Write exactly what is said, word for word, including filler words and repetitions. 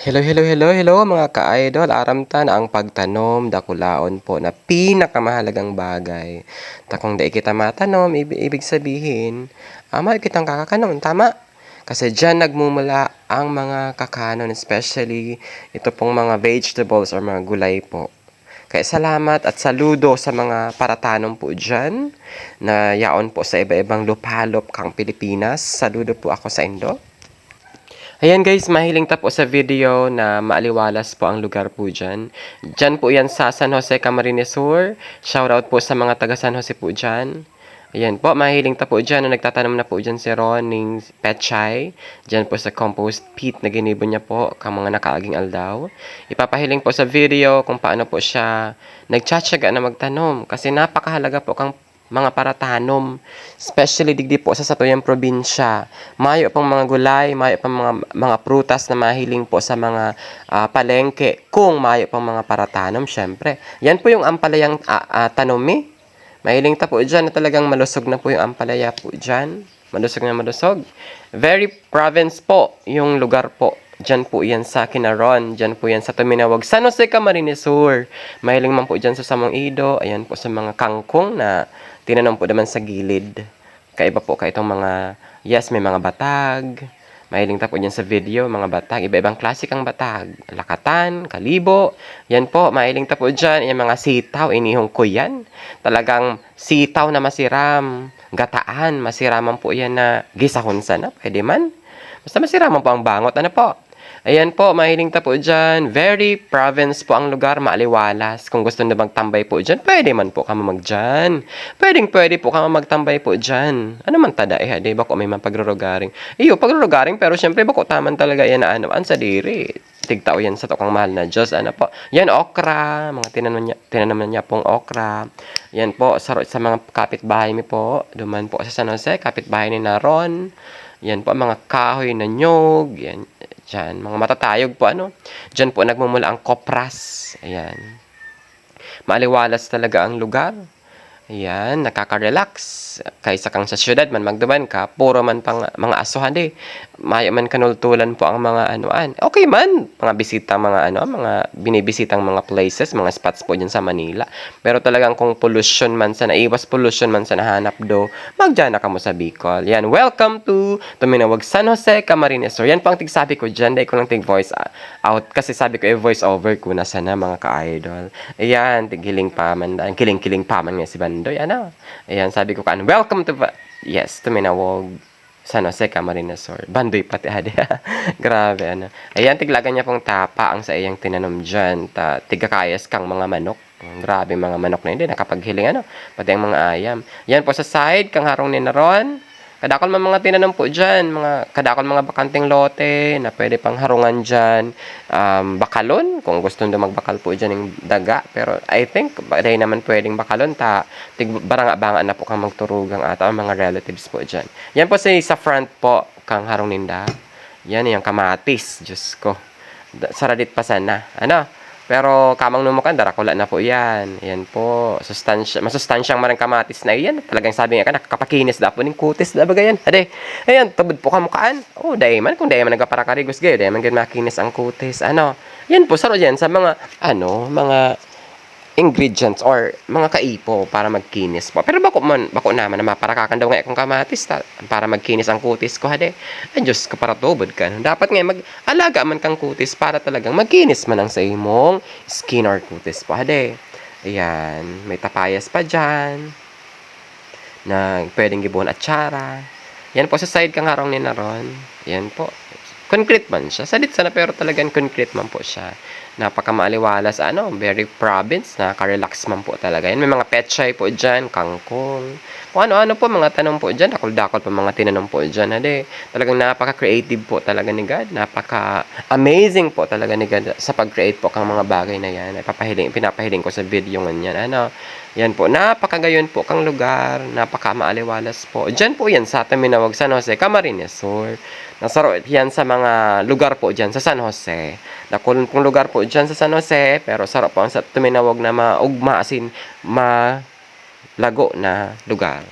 Hello, hello, hello, hello, mga ka-idol. Aram ta na ang pagtanom, dakulaon po na pinakamahalagang bagay. Ta kung dai kita matanom, ib-, ibig sabihin, ah, mayo kitang kakakanon, tama? Kasi diyan nagmumula ang mga kakanon, especially ito pong mga vegetables or mga gulay po. Kaya salamat at saludo sa mga paratanom po diyan na yaon po sa iba-ibang lupalop kang Pilipinas. Saludo po ako sa indo. Ayan guys, mahiling ta po sa video na maaliwalas po ang lugar po dyan. Dyan po yan sa San Jose, Camarines Sur. Shoutout po sa mga taga San Jose po dyan. Ayan po, mahiling ta po dyan na nagtatanom na po dyan si Ron ning pechay. Dyan po sa compost pit na ginibo niya po kang mga nakaaging aldaw. Ipapahiling po sa video kung paano po siya nagtsatsaga na magtanom. Kasi napakahalaga po kang mga paratanom, especially digdi po sa satuyang probinsya. Mayo pang mga gulay, mayo pang mga, mga prutas na mahiling po sa mga, ah, palengke kung mayo pang mga paratanom, syempre. Yan po yung ampalayang, ah, ah, tanom, eh. Mahiling ta po dyan na talagang malusog na po yung ampalaya po dyan. Malusog na malusog. Very province po yung lugar po. Diyan po yan sa Kinaron. Diyan po yan sa Tuminawag, San Jose, Camarines Sur. Mahiling man po dyan sa samong ido. Ayan po sa mga kangkong na tinanom po naman sa gilid. Kaiba po ka itong mga, yes, may mga batag. Mahiling ta po dyan sa video, mga batag. Iba-ibang klase kang batag. Lakatan, kalibo. Yan po, mahiling ta po dyan. Yung mga sitaw, inihong ko yan. Talagang sitaw na masiram. Gataan, masiraman po yan na gisahon sana. Pwede man. Basta masiraman po ang bangot. Ano po? Ayan po, mahiling ta po dyan. Very province po ang lugar, maaliwalas. Kung gusto nyo magtambay po dyan, pwede man po kamo magdyan. Pwedeng pwede po kamo magtambay po dyan. Ano man tada, eh, di ba kung may mga pagrurugaring? Iyo, pagrurugaring, pero syempre, bako taman talaga yan na ano, ang sadiri. Tigtao yan sa tukang mahal na Diyos. Ano po? Yan, okra. Mga tinanom niya, tinanom na niya pong okra. Yan po, sa, sa mga kapitbahay mi po. Duman po sa San Jose, kapitbahay ni Naron. Yan po, mga kahoy na nyog. Yan, dyan. Mga matatayog po, ano. Dyan po nagmumula ang kopras. Ayan. Maaliwalas talaga ang lugar. Ayan, nakaka-relax. Kaysa kang sa syudad man, magduman ka, puro man pang mga aso hadi. Mayo man kanultulan po ang mga anuan. Okay man, mga bisita, mga ano, mga binibisitang mga places, mga spots po dyan sa Manila. Pero talagang kung polusyon man sa naiwas, polusyon man sa nahanap do, magdyan na kamo sa Bicol. Yan, welcome to Tuminawag San Jose, Camarines Sur. Yan po ang tigsabi ko dyan, dahil ko lang tig-voice out. Kasi sabi ko, eh, voice over ko na sana, mga ka-idol. Ayan, tighiling pa man, ang kiling-kiling pa man nga si Bandoy, ano? Ayan, sabi ko kaan, "Welcome to, Va-, yes, Tuminawag, San Jose, Camarines Sur." Bandoy pati, adi. Grabe, ano. Ayan, tiglagan niya pong tapa ang sa iyang tinanom dyan. Ta, tigakayas kang mga manok. Grabe, mga manok na hindi nakapaghiling, ano. Pati ang mga ayam. Yan po sa side, kang harong ni Naron. Kadakol man mga tinanom po dyan, mga kadakol mga bakanteng lote na pwede pang harungan dyan. Um, bakalon, kung gusto nyo magbakal po dyan yung daga. Pero I think, dahil naman pwedeng bakalon, ta, tig-, baranga-banga na po kang magturugang ata ang mga relatives po dyan. Yan po si, sa front po, kang harong ninda. Yan yung kamatis, Diyos ko. Da-, saradit pa sana. Ano? Pero kamang numukan, darakula na po yan. Yan po. Sustansya, masustansyang marang kamatis na yan. Talagang sabi nga ka, nakakapakinis da po ning kutis da baga yan. Ade, ayan, tubod po kamukaan. Oh, dai man, kung dai man nagpaparakarigos gayo, dai man gid makinis ang kutis. Ano? Yan po, saro yan sa mga, ano, mga ingredients or mga kaipo para magkinis po. Pero bako man, bako naman na maparakakan daw nga akong kamatis ta, para magkinis ang kutis ko, hade. Ay, Diyos ko, para tubod ka. Dapat nga mag-alaga man kang kutis para talagang magkinis man ang sa imong skin or kutis po, hade. Ayan, may tapayas pa dyan na pwedeng gibohon atsara. Yan po sa side kang harong ni Naron. Yan po. Concrete man siya. Sadit sana pero talagang concrete man po siya. Napakamaaliwalas, ano, very province, nakaka-relax man po talaga. Yan, may mga pechay po dyan, kangkong. Kung ano-ano po, mga tanom po dyan, dakol-dakol po mga tinanom po dyan. Hade, talagang napaka-creative po talaga ni God. Napaka-amazing po talaga ni God sa pag-create po kang mga bagay na yan. Ipapahiling, pinapahiling ko sa video ngunyan. Ano, yan po, napakagayon po kang lugar, napakamaaliwalas po. Diyan po yan sa Tuminawag, San Jose, Camarines Sur. Nasaro yan sa mga lugar po diyan sa San Jose. Dakulon pong lugar po diyan sa San Jose, pero saro po ang sa Tuminawag na maugma, as in, malago na lugar.